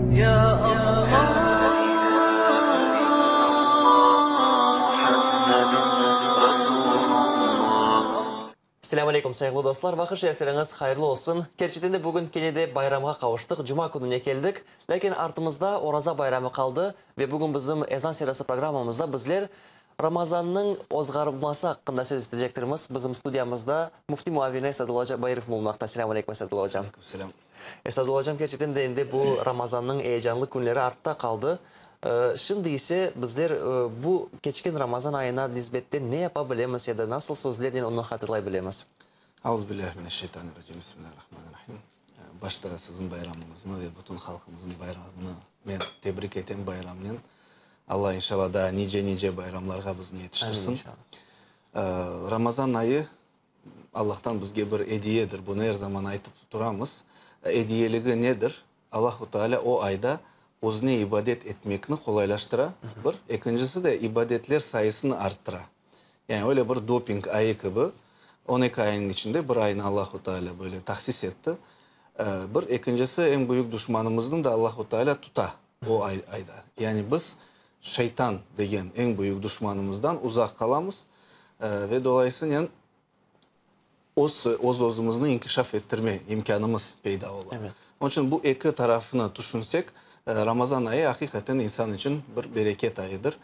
Selâm aleyküm, sayğılı dostlar! Vaqıt şerifleriñiz hayırlı olsun! Kerçekten de bugün kene de bayramğa qavuştıq, cuma kününe keldik. Lâkin artımızda Oraza bayramı qaldı ve bugün bizim Ezan serası programmamızda bizler Ramazannıñ ozğarılması aqqında söz etecektirmiz. Bizim studiyamızda müfti muavini Esadullah oca Bairov bulunmaqta. Selâm aleyküm, Esadullah ocam! Aleyküm selâm! Esadullah ocam, kerçekten de endi bu Ramazannıñ eyecanlı künleri artta qaldı. Şimdi ise bizler bu keçken Ramazan ayına nisbetten ne yapa bilemiz ya da nasıl sözlernen onı hatırlay bilemiz? Auzubillâhi mineşşeytanirracim, Bismillâhirrahmanirrahim. Başta siziñ bayramıñıznı ve bütün halqımıznıñ bayramını men tebrik etem bayramnen. Alla inşalla daa nice-nice bayramlarğa bizni yetiştirsin. Amin inşalla. Ramazan ayı Allahtan bizge bir ediyedir, bunı er zaman aytıp turamız. Ediyeligi nedir? Allahu Teala o ayda özüne ibadet etmekni qolaylaştıra, bir. Ekincisi de ibadetler sayısını arttıra. Yani öyle bir doping ayı kibi, 12 ayınıñ içinde bir aynı Allahu Teala böyle tahsis etti. Bir. Ekincisi, eñ büyük duşmanımıznı da Allahu Teala tuta o ayda. Yani biz şeytan degen eñ büyük duşmanımızdan uzaq qalamız ve dolayısınen öz, öz-özümizni inkişaf ettirme imkânımız peyda ola. Onıñ içün bu eki tarafını tüşünsek, Ramazan ayı aqiqaten insan içün bir bereket ayıdır.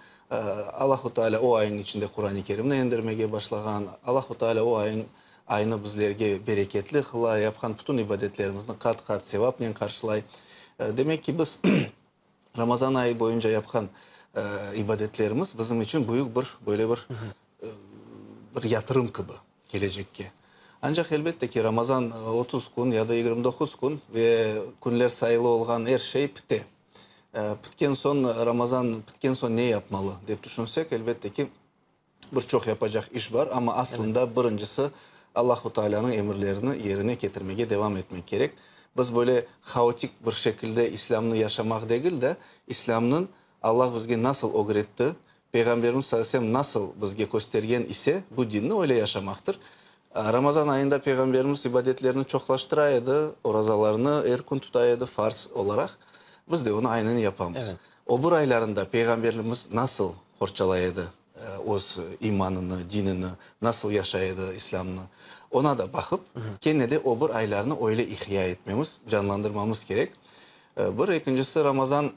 Allahu Teala o ayıñ içinde Quran-ı Kerimni endirmege başlağan, Allahu Teala o ayıñ, aynı bizlerge bereketli qıla, yapqan bütün ibadetlerimizni qat-qat sevapnen qarşılay. Demek ki, biz Ramazan ayı boyunca yapqan ibadetlerimiz bizim içün büyük bir, böyle bir, bir yatırım kibi kelecekke. Ancaq, elbette ki, Ramazan 30 kün ya da 29 kün ve künler sayılı olğan er şey pite. Pitken soñ, Ramazan pitken soñ ne yapmalı dep tüşünsek, elbette ki, Bir çoq yapacaq iş bar, amma aslında birincisi Allahu Taalânıñ emirlerini yerine ketirmege devam etmek kerek. Biz böyle haotik bir şekilde İslâmnı yaşamaq degil de, İslâmnıñ Allah bizge nasıl ögretti, Peyğamberimiz salâ aleyhi ve sellem nasıl bizge köstergen ise, bu dinni öyle yaşamaqtır. Ramazan ayında Peyğamberimiz ibadetlerini çoqlaştıra edi, orazalarını er kün tuta edi farz olaraq. Biz de onı aynını yapamız. O bir aylarında Peyğamberimiz nasıl qorçalay edi öz imanını, dinini, nasıl yaşay edi İslâmnı, ona da baqıp, kene de o bir aylarnı öyle ihya etmemiz, canlandırmamız kerek. Bir, ekincisi, Ramazan,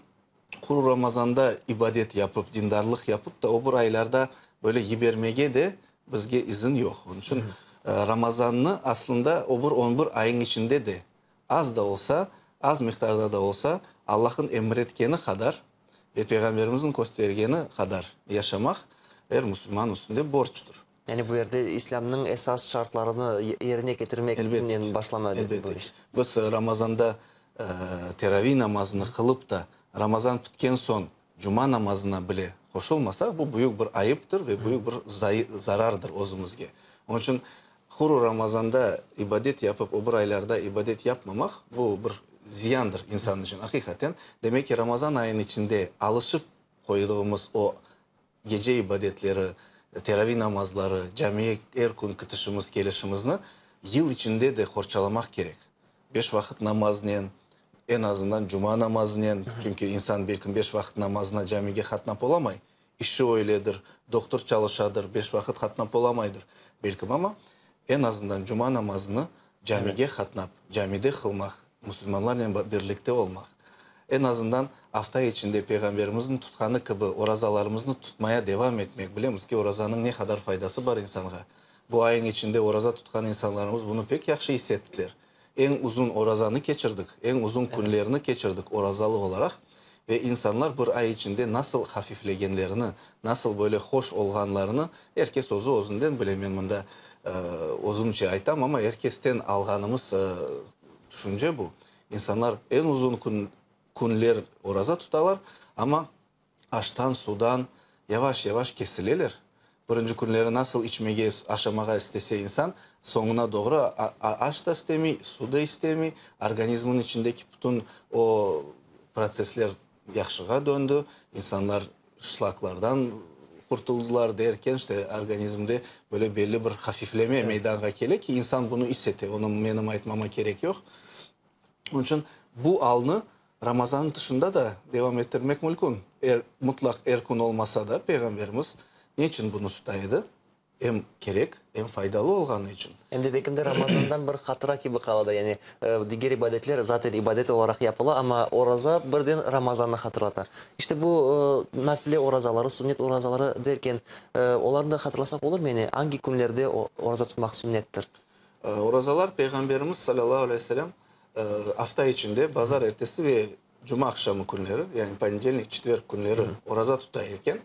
quru Ramazanda ibadet yapıp, dindarlıq yapıp da, o bir aylarda böyle yibermege de bizge izin yoq. Onıñ içün Ramazannı aslında o bir on bir ayıñ içinde de Az da olsa, az miqdarda da olsa, Allah'ın emretkeni qadar ve Peyğamberimizniñ köstergeni qadar yaşamaq er musulman üstünde borctur. Yani bu yerde İslâmnıñ esas şartlarını yerine ketirmeknen başlana bu iş. Biz Ramazanda teraviy namazını qılıp da, Ramazan pitken soñ cuma namazına bile qoşulmasaq, bu büyük bir ayıptır ve büyük bir zarardır özümizge. Onıñ içün Quru Ramazanda ibadet yapıp, o bir aylarda ibadet yapmamaq, bu bir ziyandır insan içün, aqiqaten. Demek ki, Ramazan ayınıñ içinde alışıp qoyduğımız o gece ibadetleri, teraviy namazları, camiye er kün kitişimiz, kelişimizni yıl içinde de qorçalamaq kerek. Beş vaqıt namaznen, eñ azından cuma namazınen, çünki insan belkim beş vaqıt namazına camige qatnap olamay, İşi öyledir, doqtur çalışadır, beş vaqıt qatnap olamaydır, belkim, amma eñ azından cuma namazını camige qatnap, camide qılmaq, musulmanlarnen birlikte olmaq, eñ azından afta içinde Peyğamberimizniñ tutqanı kibi orazalarımıznı tutmaya devam etmek, bilemiz ki, orazanıñ ne qadar faydası bar insanğa. Bu ayıñ içinde oraza tutqan insanlarımız bunı pek yahşı is ettiler. Eñ uzun orazanı keçirdik, eñ uzun künlerni keçirdik orazalı olaraq ve insanlar bir ay içinde nasıl hafiflegenlerini, nasıl böyle hoş olğanlarını er kes özü özünden bile, men mında özümce aytam, amma er kesten alğanımız tüşünce bu, insanlar eñ uzun kün, künler oraza tutalar, amma aştan, sudan yavaş-yavaş kesileler. Birinci künleri nasıl içmege, aşamağa istese insan, soñuna doğru aş da istemey, su da istemey, organizmniñ içindeki bütün o protsessler yahşığa döndü, insanlar şlaklardan qurtuldılar derken, işte, organizmde böyle belli bir hafifleme meydanğa kele ki, insan bunı is ete, onı menim aytmama kerek yoq. Onıñ içün bu alnı. Ramazannıñ tışında da devam ettirmek mülkün. Er, mutlaq er kün olmasa da, Peyğamberimiz ne içün bunı tuta edi? Em kerek, em faydalı olğanı içün. Em de belki de Ramazandan bir hatıra kibi qala da, yani diger ibadetler zaten ibadet olaraq yapıla, amma oraza birden Ramazannı hatırlata. İşte bu nafile orazaları, sünnet orazaları derken, olarnı da hatırlasaq olurmı, yani angi künlerde oraza tutmaq sünnettir? Orazalar Peyğamberimiz salâllahu aleyhi ve selâm afta içinde bazar ertesi ve cuma aqşamı künleri, yani ponedelnik, çetverg künleri oraza tuta eken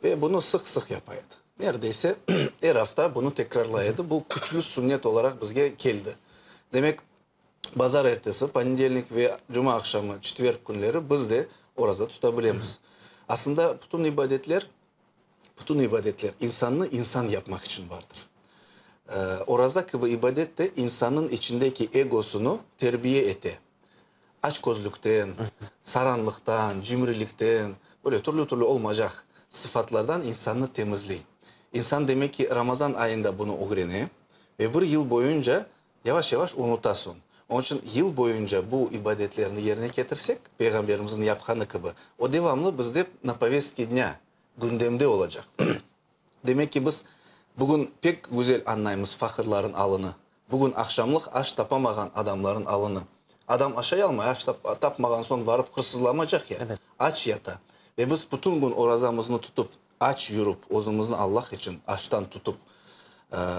ve bunı sıq-sıq yapa edi. Neredeyse er afta bunı tekrarlay edi. Bu küçlü sünnet olaraq bizge keldi. Demek, bazar ertesi, ponedelnik ve cuma aqşamı, çetverg künleri biz de oraza tuta bilemiz. Aslında bütün ibadetler Bütün ibadetler insannı insan yapmaq içün bardır. Oraza kibi ibadet de insannıñ içindeki egosını terbiye ete. Açközlükten, saranlıqtan, cimrilikten, böyle türlü-türlü olmaycaq sıfatlardan insannı temizley. İnsan demek ki, Ramazan ayında bunı ögrene ve bir yıl boyunca Yavaş-yavaş unutasıñ. Onıñ içün yıl boyunca bu ibadetlerni yerine ketirsek, Peyğamberimizniñ yapqanı kibi, o devamlı bizde na povestke dnâ, gündemde olacaq. Demek ki, biz bugün pek güzel añlaymız faqırların alını, bugün aqşamlıq aş tapamağan adamların alını. Adam aşay almay, aş tapmağan soñ varıp hırsızlamaycaq ya, aç yata. Ve biz bütün kün orazamıznı tutıp, aç yürip, özümizni Allah içün açtan tutıp,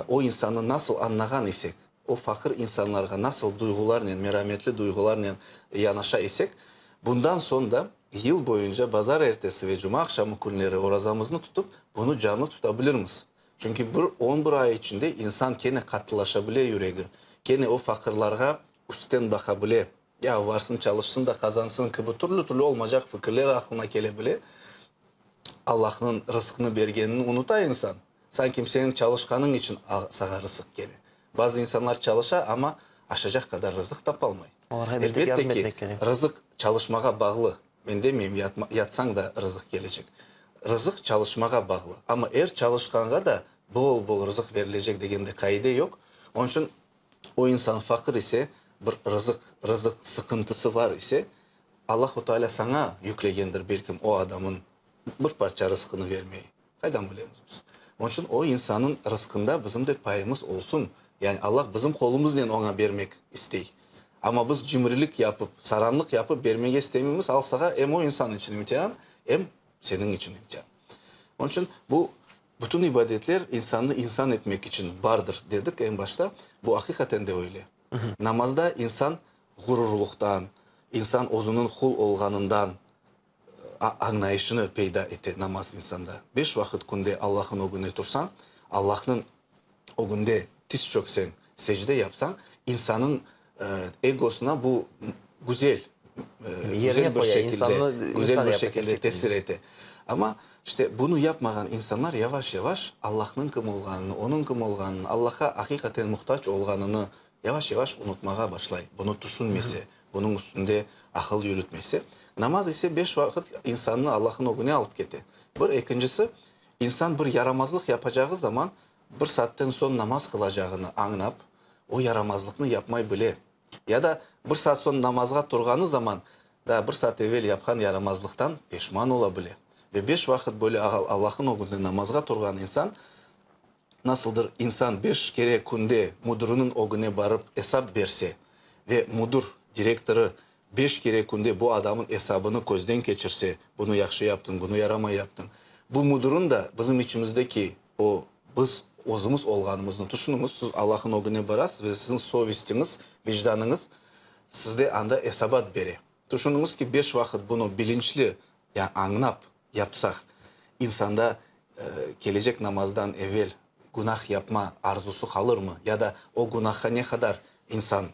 o insannı nasıl añlağan isek, o faqır insanlarğa nasıl duyğularnen, merametli duyğularnen yanaşa isek, bundan soñ da yıl boyunca bazar ertesi ve cuma aqşamı künleri orazamıznı tutıp, bunı canlı tuta bilirmiz. Çünki bir on bir ay içinde insan kene qattılaşa bile yüregi, kene o faqırlarğa üstten baqa bile, Ya varsın çalışsın da qazansın kibi türlü-türlü olmaycaq fikirler aqlına kele bile. Allahnıñ rızqnı bergenini unuta insan. Sanki seniñ çalışqanıñ içün saña rızıq kele. Bazı insanlar çalışa, amma aşacaq qadar rızıq tapalmay. Olarğa elbette yardım Elbette ki, etmek kerek. rızıq çalışmağa bağlı. Men demeyim, yatsañ da rızıq kelecek. Rızıq çalışmağa bağlı. Amma er çalışqanğa da bol-bol rızıq verilecek degen de qaide yoq. Onıñ içün O insan faqır ise, bir rızıq, rızıq sıqıntısı var ise, Allahu Teala saña yüklegendir belkim o adamın bir parça rızqını vermeyi. Qaydan bilemiz biz? Onıñ içün o insanıñ rızqında bizim de payımız olsun. Yani Allah bizim qolumıznen oña bermek istey. Amma biz cimrilik yapıp, saranlıq yapıp bermege istemeymiz, al sağa em o insan içün imtian, em seniñ içün imtian. Onıñ içün bu Bütün ibadetler insannı insan etmek içün bardır, dedik eñ başta. Bu aqiqaten de öyle. Namazda insan ğururlıqtan, insan özüniñ qul olğanından añlayışını peyda ete namaz insanda. Beş vaqıt künde Allahnıñ ögüne tursañ, Allahnıñ ögünde tiz çökseñ, secde yapsañ, insanıñ egosına bu güzel, güzel bir şekilde, güzel bir şekilde tesir ete. Amma işte bunı yapmağan insanlar yavaş-yavaş Allahnıñ kim olğanını, onıñ kim olğanını, Allahqa aqiqaten muhtac olğanını yavaş-yavaş unutmağa başlay, bunı tüşünmese, bunıñ üstünde aqıl yürütmese. Namaz ise beş vaqıt insannı Allahnıñ ögüne alıp kete. Bir, ekincisi, insan bir yaramazlıq yapacağı zaman bir saatten soñ namaz qılacağını añlap, o yaramazlıqnı yapmay bile. Ya da bir saat soñ namazğa turğanı zaman, daa bir saat evel yapqan yaramazlıqtan peşman ola bile. Ve beş vaqıt böyle Allahnıñ ögünde namazğa turğan insan, nasıldır insan beş kere künde müdüriniñ ögüne barıp esap berse ve müdür, direktorı, beş kere künde bu adamın esabını közden keçirse, bunı yahşı yaptıñ, bunı yaramay yaptıñ, bu müdürün da bizim içimizdeki O, biz özümiz olğanımıznı tüşüniñiz, siz Allahnıñ ögüne barasız ve siziñ sovestiñiz, vicdanıñız sizde anda esabat bere. Tüşüniñiz ki, beş vaqıt bunı bilinçli, yani añlap yapsaq, insanda kelecek namazdan evel günah yapma arzusı qalırmı ya da o günahqa ne qadar insan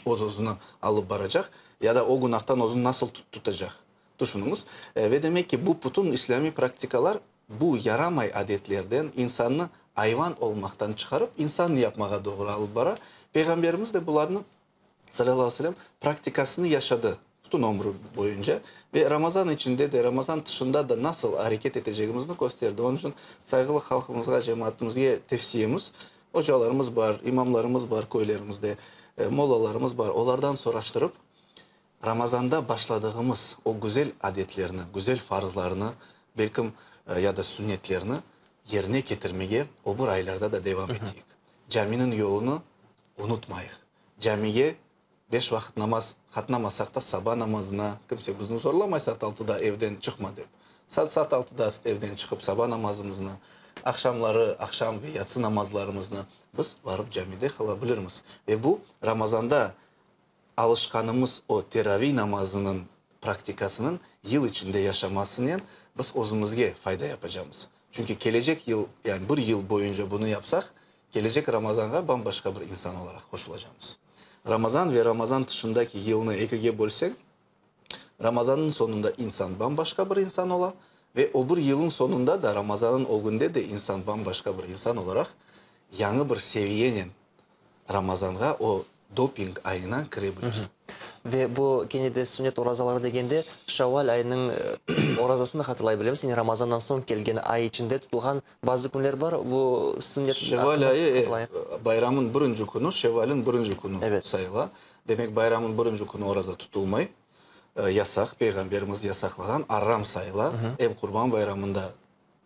öz-özüni alıp baracaq ya da o günahtan özüni nasıl tutacaq? Tüşüniñiz. Ve demek ki, bu bütün islâmiy praktikalar bu yaramay adetlerden insannı ayvan olmaqtan çıqarıp, insan yapmağa doğru alıp bara. Peyğamberimiz de bularnı, salâllahu aleyhi ve selem, praktikasını yaşadı bütün ömrü boyunca ve Ramazan içinde de, Ramazan tışında da nasıl areket etecegimizni kösterdi. Onıñ içün sayğılı halqımızğa, cemaatimizge tevsiyemiz, ocalarımız bar, imamlarımız bar köylerimizde, mollalarımız bar, olardan soraştırıp, Ramazanda başladığımız o güzel adetlerni, güzel farzlarnı, belkim, ya da sünnetlerni yerine ketirmege o bir aylarda da devam eteyik. Caminiñ yolunı unutmayıq. Camige beş vaqıt namaz qatnamasaq da, saba namazına, kimse bizni zorlamay saat altıda evden çıqma dep. Saat saat altıda evden çıqıp saba namazımıznı, aqşamları aqşam ve yatsı namazlarımıznı biz barıp camide qıla bilirmiz. Ve bu Ramazanda Alışqanımız o teraviy namazınıñ praktikasınıñ yıl içinde yaşamasınen biz özümizge fayda yapacamız. Çünki kelecek yıl, yani bir yıl boyunca bunı yapsaq, kelecek Ramazanğa bam-başqa bir insan olaraq qoşulacamız. Ramazan ve Ramazan tışındaki yılnı ekige bölseñ, Ramazannıñ soñunda insan bam-başqa bir insan ola ve o bir yılın soñunda da Ramazannıñ ögünde de insan bam-başqa bir insan olaraq yañı bir seviyenen Ramazanğa o doping ayına kire bilir. Ve bu kene de sünnet orazaları degende, Şavval ayınıñ orazasını da hatırlay bilemiz, yani Ramazandan soñ kelgen ay içinde tutulğan bazı künler bar, bu sünnet Şevval ayı, bayramın birinci künü Şevvalin birinci künü sayıla. Demek, bayramın birinci künü oraza tutulmay, yasaq, Peyğamberimiz yasaqlağan, aram sayıla, em Qurban bayramında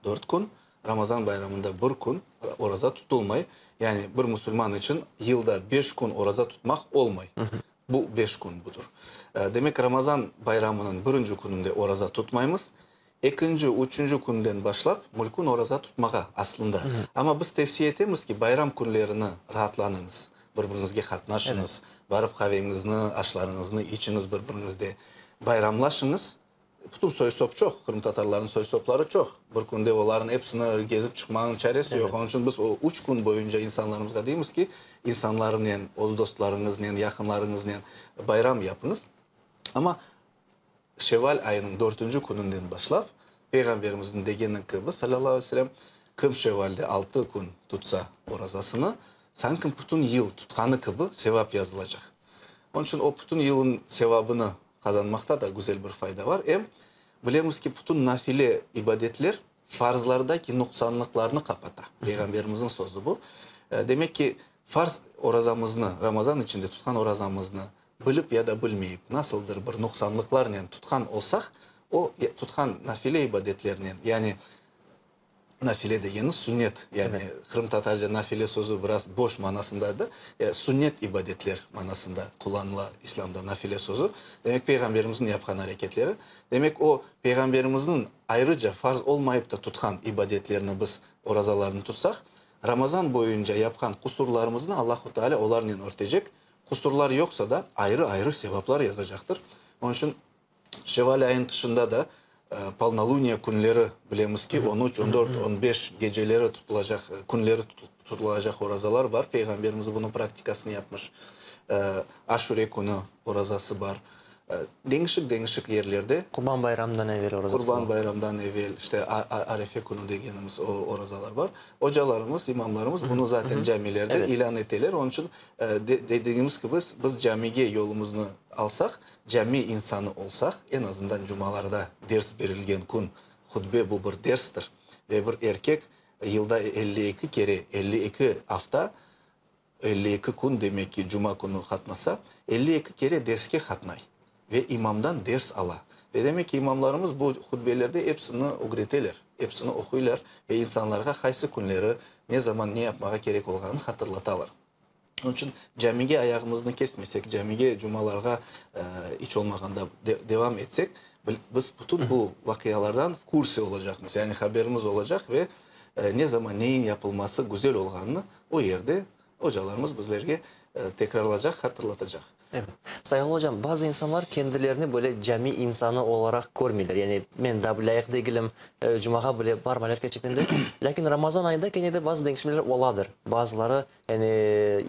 Dört kün, Ramazan bayramında bir kün oraza tutulmay. Yani bir musulman içün yılda beş kün oraza tutmaq olmay. Bu beş kün budır. Demek, Ramazan bayramınıñ birinci kününde oraza tutmaymız. Ekinci, üçünci künden başlap mülkün oraza tutmağa aslında. Amma biz tevsiye etemiz ki, bayram künlerini raatlanıñız, bir-biriñizge qatnaşıñız, barıp qaveñizni, aşlarıñıznı içiñiz bir-biriñizde, bayramlaşıñız. Bütün soy-sop çoq, qırımtatarlarnıñ soy-sopları çoq. Bir künde olarnıñ episini gezip çıqmanıñ çaresi yoq. Onıñ içün biz o üç kün boyunca insanlarımızğa deymiz ki, insanlarnen, öz dostlarıñıznen, yaqınlarıñıznen bayram yapıñız. Amma şevval ayınıñ dörtünci kününden başlap, Peyğamberimizniñ degeni kibi, salâllahu aleyhi ve selem, kim şevvalde altı kün tutsa orazasını, sanki bütün yıl tutqanı kibi sevap yazılacaq. Onıñ içün o bütün yılın sevabını Qazanmaqta da güzel bir fayda var. Em bilemiz ki, bütün nafile ibadetler farzlardaki nuqsanlıqlarnı qapata. Peyğamberimizniñ sözü bu. Demek ki, farz orazamıznı, Ramazan içinde tutqan orazamıznı bilip ya da bilmeyip, nasıldır bir nuqsanlıqlarnen tutqan olsaq, o tutqan nafile ibadetlernen, yani Nafile degeni sünnet, yani qırımtatarca nafile sözü biraz boş manasındadır, sünnet ibadetler manasında qullanıla İslâmda nafile sözü. Demek, Peyğamberimizniñ yapqan areketleri. Demek, o, Peyğamberimizniñ ayrıca farz olmayıp da tutqan ibadetlerini biz orazalarını tutsaq, Ramazan boyunca yapqan qusurlarımıznı Allahu Teala olarnen örtecek, qusurlar yoqsa da ayrı-ayrı sevaplar yazacaqtır. Onıñ içün Şevval ayınıñ tışında da polnoluniye künleri, bilemiz ki, on üç, on dört, on beş geceleri tutulacaq, künleri tutulacaq orazalar bar. Peyğamberimiz bunıñ praktikasını yapmış. Aşure künü orazası bar. Deñişik-deñişik yerlerde. Qurban bayramından evel orazası bar. Qurban bayramdan evel, işte, Arefe künü degenimiz o orazalar bar. Ocalarımız, imamlarımız bunı zaten camilerde ilân eteler. Onıñ içün, dedigimiz kibi, biz camige yolumıznı alsaq, Cami insanı olsaq, eñ azından cumalarda ders berilgen kün, hutbe bu bir derstir ve bir erkek yılda 52 kere, 52 afta, 52 kün, demek ki, cuma künü qatnasa, 52 kere derske qatnay ve imamdan ders ala. Ve demek ki, imamlarımız bu hutbelerde episini ögreteler, episini oquylar ve insanlarğa qaysı künleri, ne zaman ne yapmağa kerek olğanını hatırlatalar. Onıñ içün camige ayağımıznı kesmesek, camige, cumalarğa iç olmağanda devam etsek, biz bütün bu vaqialardan v kurse olacaqmız, yani haberimiz olacaq ve ne zaman neyin yapılması güzel olğanını o yerde ocalarımız bizlerge tekrarlacaq, hatırlatacaq. Evet. Sayğılı ocam, bazı insanlar kendilerini böyle cami insanı olaraq körmeyler. Yani men daa lâyıq degilim, cumağa bile barmaylar kerçekten de. Lâkin Ramazan ayında kene de bazı deñişmeler oladır. Bazıları yani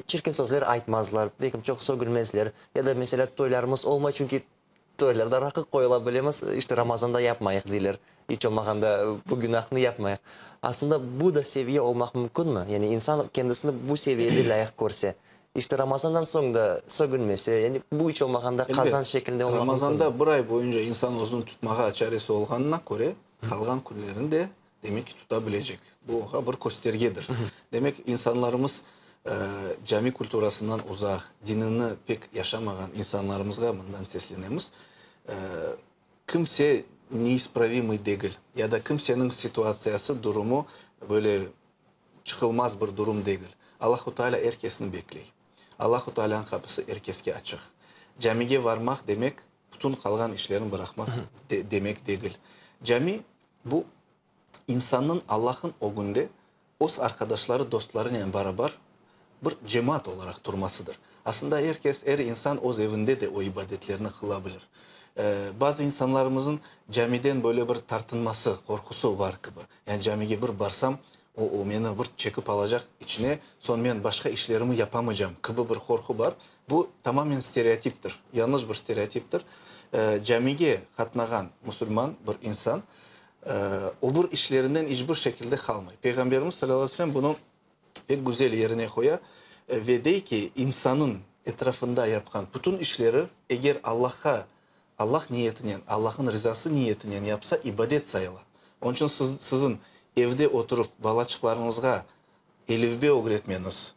çirkin sözler aytmazlar, belki çoq sögülmezler. Ya da meselâ toylarımız olmay, çünki toylarda raqı qoyula bilemiz, işte Ramazanda yapmayıq deyler. İç olmağanda bu günahnı yapmayıq. Aslında bu da seviye olmaq mümkünmi? Yani insan kendisini bu seviyede lâyıq körse, işte Ramazandan soñ da sögünmese, yani bu iç olmağanda qazan şeklinde olmaq mümkünmi? Ramazanda bir ay boyunca insan özüni tutmağa çaresi olğanına köre, qalğan künlerini de, demek ki, tuta bilecek. Bu oña bir köstergedir. Demek, insanlarımız. Cami kulturasından uzaq, dinini pek yaşamağan insanlarımızğa mından seslenemiz. Kimse neispravimıy degil ya da kimseniñ situatsiyası, durumu böyle çıqılmaz bir durum degil. Allahu Teala er kesni bekley. Allahu Tealânıñ qapısı er keske açıq. Camige varmaq demek, bütün qalğan işlerini bıraqmaq demek degil. Cami, bu insannıñ Allah'ın ögünde öz arqadaşları, dostlarınen barabar bir cemaat olaraq turmasıdır. Aslında er kes, er insan öz evinde de o ibadetlerni qıla bilir. Bazı insanlarımıznıñ camiden böyle bir tartınması, qorqusı var kibi. Yani camige bir barsam, o, o meni bir çekip alacaq içine, soñ men başqa işlerimi yapamacam kibi bir qorqu bar. Bu tamamen stereotiptir, yañlış bir stereotiptir. Camige qatnağan musulman bir insan öbür işlerinden iç bir şekilde qalmay. Peyğamberimiz salâllahu aleyhi ve sellem bunı pek güzel yerine qoya ve dey ki, insanıñ etrafında yapqan bütün işleri, eger Allahqa, Allah niyetinen, Allah'ın rizası niyetinen yapsa, ibadet sayıla. Onıñ içün siz, siziñ evde oturıp balaçıqlarıñızğa elifbe ögretmeñiz,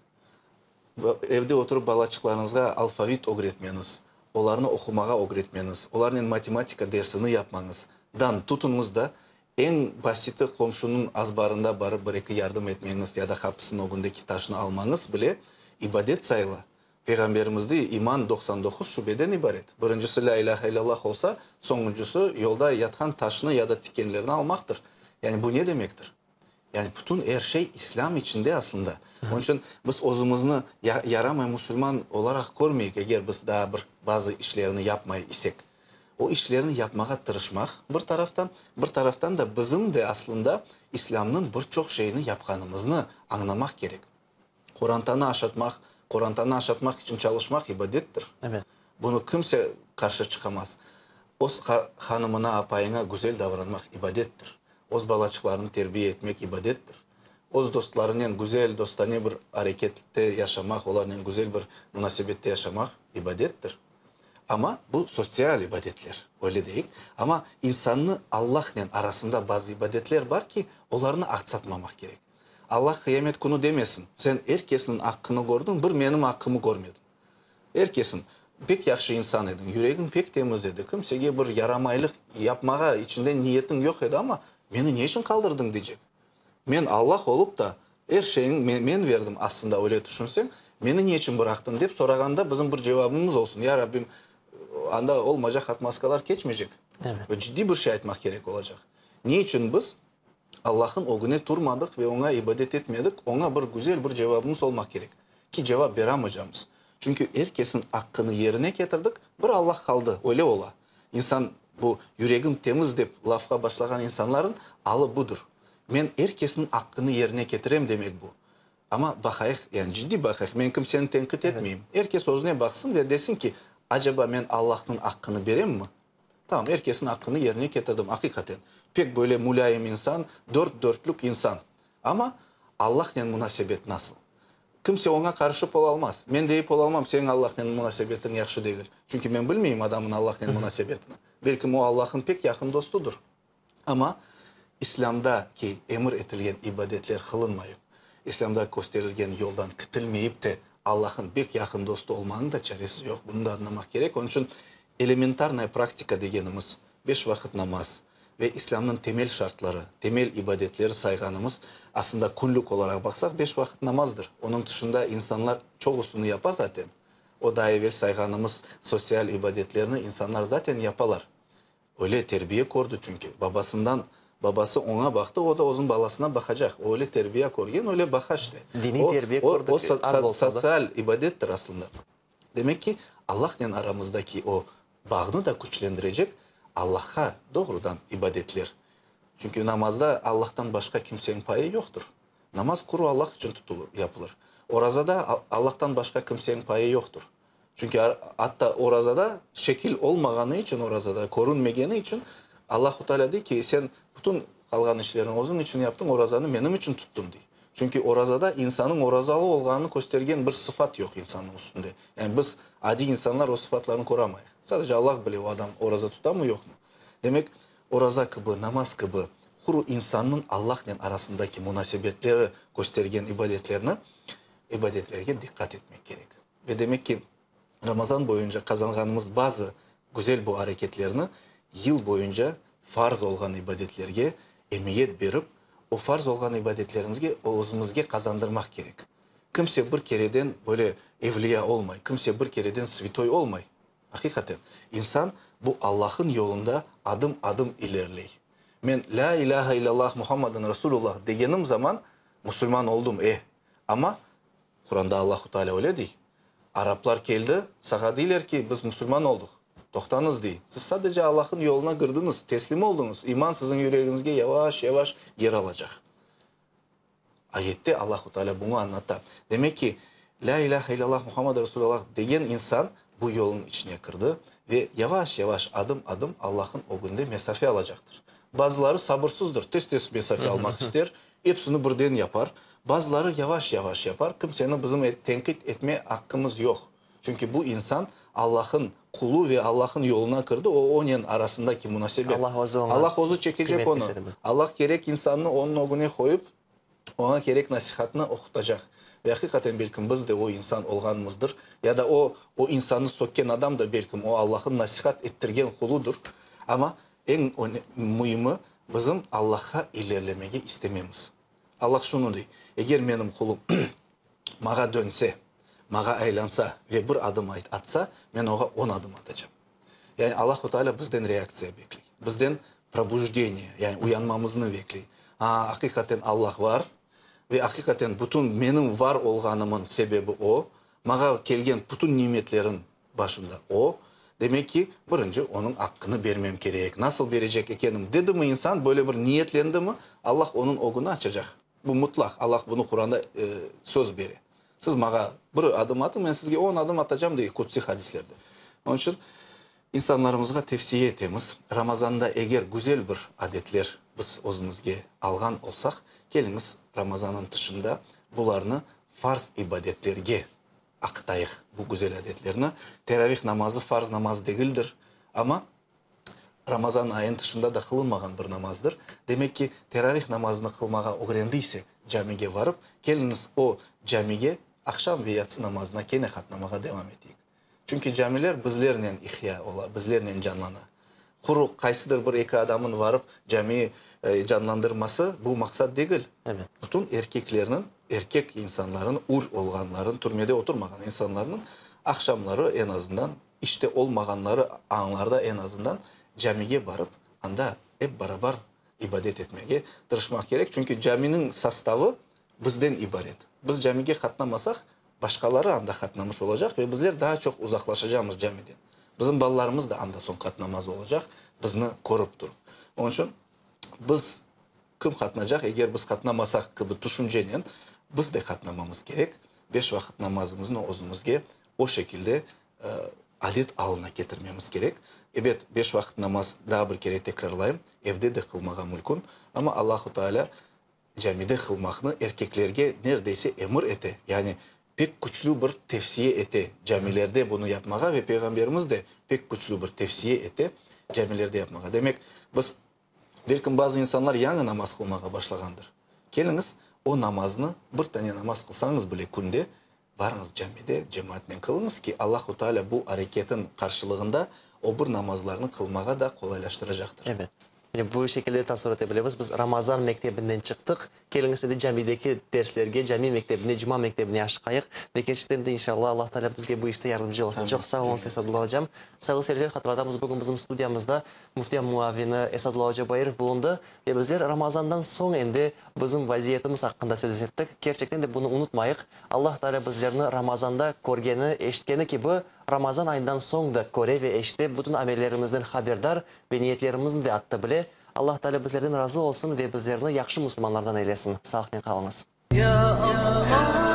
Evde oturıp balaçıqlarıñızğa alfavit ögretmeñiz, olarnı oqumağa ögretmeñiz, olarnen matematika dersini yapmañız dan tutuñız da, eñ basiti qomşunıñ azbarında barıp bir-eki yardım etmeñiz ya da qapısınıñ ögündeki taşnı almañız bile ibadet sayıla. Peyğamberimiz dey, İman 99 şubeden ibaret. Birincisi lâ ilâhe illallah olsa, soñuncısı yolda yatqan taşnı ya da tikenlerni almaqtır. Yani bu ne demektir? Yani bütün er şey İslâm içinde aslında. Onıñ içün biz özümizni yaramay musulman olaraq körmeyik, eger biz daa bir bazı işlerni yapmay isek. O işlerni yapmağa tırışmaq bir taraftan, bir taraftan da bizim de aslında İslâmnıñ bir çoq şeyini yapqanımıznı añlamaq kerek. Qorantanı aşatmaq, qorantanı aşatmaq içün çalışmaq ibadettir. Evet. Bunı kimse qarşı çıqamaz. Öz hanımına, apayıña güzel davranmaq ibadettir. Öz balaçıqlarını terbiye etmek ibadettir. Öz dostlarınen güzel, dostane bir arekette yaşamaq, olarnen güzel bir munasebette yaşamaq ibadettir. Amma bu sotsial ibadetler, öyle deyik. Amma insannı Allahnen arasında bazı ibadetler bar ki, olarnı aqsatmamaq kerek. Allah qıyamet künü demesin, sen er kesniñ aqqını kördiñ, bir menim aqqımı körmediñ. Er kesin, pek yahşı insan ediñ, yüregiñ pek temiz edi, kimsege bir yaramaylıq yapmağa içinden niyetiñ yoq edi, amma meni ne içün qaldırdıñ deycek. Men Allah olıp da, er şeyiñ men verdim, aslında öyle tüşünseñ, meni ne içün bıraqtıñ dep sorağanda bizim bir cevabımız olsun, Ya Rabbim, anda olmaycaq atmaskalar keçmeycek. Ciddiy bir şey aytmaq kerek olacaq. Ne içün biz Allah'ın ögüne turmadıq ve oña ibadet etmedik, oña bir güzel bir cevabımız olmaq kerek. Ki cevap beramacamız. Çünki er kesin aqqını yerine ketirdik, bir Allah qaldı, öyle ola. İnsan bu yüregim temiz dep lafqa başlağan insanların alı budır. Men er kesniñ aqqını yerine ketirem demek bu. Amma baqayıq, yani ciddiy baqayıq, men kimseni tenqit etmeyim. Er kes özüne baqsın ve desin ki, acaba men Allah'nıñ aqqını beremmi? Tamam, er kesniñ aqqını yerine ketirdim, aqiqaten. Pek böyle mulâyim insan, dört dörtlük insan. Amma Allahnen munasebet nasıl? Kimse oña qarışıp olalmaz. Men deyip olalmam, seniñ Allahnen munasebetiñ yahşı degil. Çünki men bilmeyim adamnıñ Allahnen munasebetini. Belkim o Allah'ın pek yaqın dostudır. Amma İslâmda ki emir etilgen ibadetler qılınmayıp, İslâmda kösterilgen yoldan kitilmeyip te Allah'ın bek yaqın dostu olmanıñ da çaresi yoq. Bunı da añlamaq kerek. Onıñ içün elementarnaya praktika degenimiz, beş vaqıt namaz ve İslâmnıñ temel şartları, temel ibadetleri sayğanımız, aslında künlük olaraq baqsaq, beş vaqıt namazdır. Onıñ tışında insanlar çoğusını yapa zaten. O daa evel sayğanımız sotsial ibadetlerni insanlar zaten yapalar. Öyle terbiye kördi çünki. Babasından, babası oña baqtı, o da özüniñ balasına baqacaq. O öyle terbiye körgen, öyle baqa işte. Diniy terbiye kördik, az olsa da. O sotsial ibadettir aslında. Demek ki, Allahnen aramızdaki o bağnı da küçlendirecek Allahqa doğrudan ibadetler. Çünki namazda Allahtan başqa kimseniñ payı yoqtır. Namaz quru Allah içün tutulır, yapılır. Orazada Allahtan başqa kimseniñ payı yoqtır. Çünki atta orazada şekil olmağanı içün, orazada körünmegeni içün Allahu Teala dey ki, sen bütün qalğan işlerni özüñ içün yaptıñ, orazanı menim içün tuttıñ, dey. Çünki orazada insanıñ orazalı olğanını köstergen bir sıfat yoq insannıñ üstünde. Yani biz, adiy insanlar, o sıfatlarnı köramayıq. Sadece Allah bile o adam oraza tutamı, yoqmı. Demek, oraza kibi, namaz kibi, quru insannıñ Allahnen arasındaki munasebetleri köstergen ibadetlerni. ibadetlerge diqqat etmek kerek. Ve demek ki, Ramazan boyunca qazanğanımız bazı güzel bu areketlerni yıl boyunca farz olğan ibadetlerge emiyet berip, o farz olğan ibadetlerimizge özümizge qazandırmaq kerek. Kimse bir kereden böyle evliya olmay, kimse bir kereden svitoy olmay. Aqiqaten, insan bu Allah'ın yolunda adım-adım ilerley. Men Lâ ilâhe illallah Muhammadun Rasulullah degenim zaman musulman oldım, e, amma Quranda Allahu Teala öyle dey, Araplar keldi, sağa deyler ki, biz musulman olduq. Toqtañız, dey, siz sadece Allah'ın yoluna kirdiñiz, teslim oldıñız, iman siziñ yüregiñizge yavaş-yavaş yer alacaq. Ayette Allahu Teala buñı añlata. Demek ki, Lâ ilâhe illallah Muhammed Resulallah degen insan bu yolnıñ içine kirdi ve yavaş-yavaş, adım-adım Allah'ın ögünde mesafe alacaqtır. Bazıları sabırsızdır, tez-tez mesafe almaq ister, epsini birden yapar. Bazıları yavaş-yavaş yapar, kimseni bizim tenqit etme aqqımız yoq. Çünki bu insan Allah'ın qulu ve Allah'ın yoluna kirdi, o onen arasındaki munasebet. Allah özü oña Allah özü çekecek qıymet onı. kesedi. Allah kerek insannı onıñ ögüne qoyıp, oña kerek nasihatnı oqutacaq. Ve aqiqaten belkim biz de o insan olğanımızdır, ya da o, o insannı sökken adam da belkim o Allah'ın nasihat ettirgen quludır. Amma eñ müimi, bizim Allahqa ilerlemege istememiz. Allah şunı dey, Eger menim qulum mağa dönse, mağa aylansa ve bir adım atsa, men oğa on adım atacam. Yani Allahu Teala bizden reaktsiya bekley, bizden probujdeniye, yani uyanmamıznı bekley. A, aqiqaten Allah var ve aqiqaten bütün menim var olğanımın sebebi O, mağa kelgen bütün nimetlerin başında O, demek ki, birinci onıñ aqqını bermem kerek. Nasıl berecek ekenim, dedimi insan, böyle bir niyetlendimi, Allah onıñ ögüni açacaq. Bu mutlaq, Allah bunı Quranda söz bere. Siz mağa bir adım atıñ, men sizge on adım atacam, dey qudsiy hadislerde. Onıñ içün insanlarımızğa tevsiye etemiz, Ramazanda eger güzel bir adetler biz özümizge alğan olsaq, keliñiz Ramazannıñ tışında bularnı farz ibadetlerge aqtayıq, bu güzel adetlerni. Teravih namazı farz namaz degildir, amma Ramazan ayınıñ tışında da qılınmağan bir namazdır. Demek ki, teravih namazını qılmağa ögrendiysek, camige varıp, keliñiz o camige aqşam ve yatsı namazına kene qatnamağa devam eteyik. Çünki camiler bizlernen ihya ola, bizlernen canlana. Quru qaysıdır bir eki adamın varıp camiyi canlandırması, bu maqsat degil. Bütün erkeklerniñ, erkek insanların, ür olğanların, türmede oturmağan insanlarnıñ aqşamları eñ azından, İşte olmağanları añlarda eñ azından camige barıp, anda ep barabar ibadet etmege tırışmaq kerek. Çünki caminiñ sostavı bizden ibaret. Biz camige qatnamasaq, başqaları anda qatnamış olacaq ve bizler daa çoq uzaqlaşacamız camiden. Bizim balalarımız da anda soñ qatnamaz olacaq, bizni körip turıp. Onıñ içün biz Kim qatnacaq, eger biz qatnamasaq kibi tüşüncenen biz de qatnamamız kerek. Beş vaqıt namazımıznı özümizge o şekilde adet alına ketirmemiz kerek. Ebet, beş vaqıt namaz, daa bir kere tekrarlayım, evde de qılmağa mülkün, amma Allahu Teala camide qılmaqnı erkeklerge neredeyse emir ete, yani pek küçlü bir tevsiye ete camilerde bunı yapmağa ve Peyğamberimiz de pek küçlü bir tevsiye ete camilerde yapmağa. Demek, biz Belkim bazı insanlar yañı namaz qılmağa başlağandır. Keliñiz, o namaznı, bir tane namaz qılsañız bile künde, barıñız camide, cemaatnen qılıñız ki, Allahu Teala bu areketin qarşılığında o bir namazlarnı qılmağa da qolaylaştıracaqtır. Ebet. Yani bu şekilde tasavur ete bilemiz, biz Ramazan mektebinden çıqtıq, Keliñiz endi camideki derslerge, cami mektebine, cuma mektebine aşıqayıq. Ve kerçekten de, inşallah, Allah Teala bizge bu işte yardımcı olsun. Çoq sağ oluñız, Esadullah ocam. Sayğılı seyirciler, hatırlatamız, bugün bizim studiyamızda Müftiya muavini Esadullah oca Bairov bulundı. Ve bizler Ramazandan soñ endi bizim vaziyetimiz aqqında söz ettik. Kerçekten de bunı unutmayıq, Allah Teala bizlerni Ramazanda körgeni, eşitkeni kibi, Ramazan ayından soñ da köre ve eşite, bütün amellerimizden haberdar ve niyetlerimizni de atta bile. Allah Teala bizlerden razı olsun ve bizlerni yahşı musulmanlardan eylesin. Sağlıqnen qalıñız. Ya Allah.